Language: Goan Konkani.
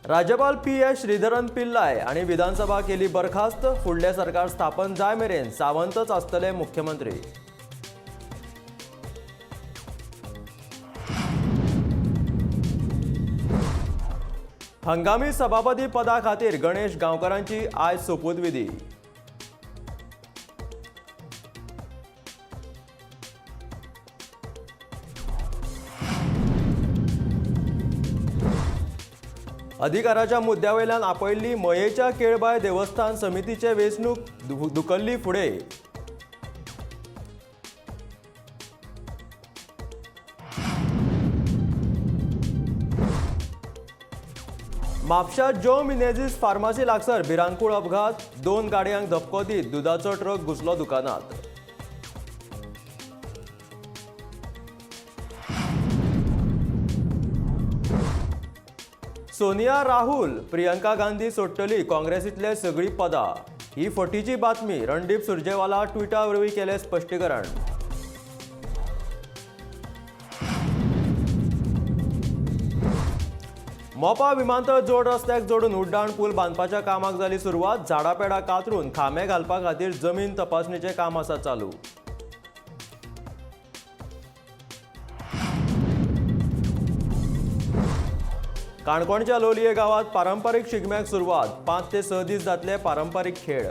राज्यपाल पी.एस. श्रीधरन पिल्लाय आनी विधानसभा केली बरखास्त. फुडलें सरकार स्थापन जाय मेरेन सावंतच आसतले मुख्यमंत्री. हंगामी सभापती पदा खातीर गणेश गांवकारांची आयज सोपूतविधी. अधिकाराच्या मुद्द्यावयल्यान आपयल्ली मयेच्या केळबाय देवस्थान समितीचे वेंचणूक धुकल्ली फुडें. म्हापशा ज्यो मिनेझीस फार्मासी लागसर भिरांकूळ अपघात. 2 गाडयांक धपको दीत दुदाचो ट्रक घुसलो दुकानात. सोनिया राहुल प्रियंका गांधी सोडटली काँग्रेसीतले सगळीं पदां, ही फटीची बातमी. रणदीप सुरजेवाला ट्विटा वरवीं केलें स्पश्टीकरण. मोपा विमानतळ जोड रस्त्याक जोडून उड्डाण पूल बांदपाच्या कामाक जाली सुरवात. झाडां पेडां कातरून खांबे घालपा खातीर जमीन तपासणीचें काम आसा चालू. काणकोणच्या लोलये गांवांत पारंपारीक शिगम्याक सुरवात. 5 ते 6 दीस जातले पारंपारीक खेळ.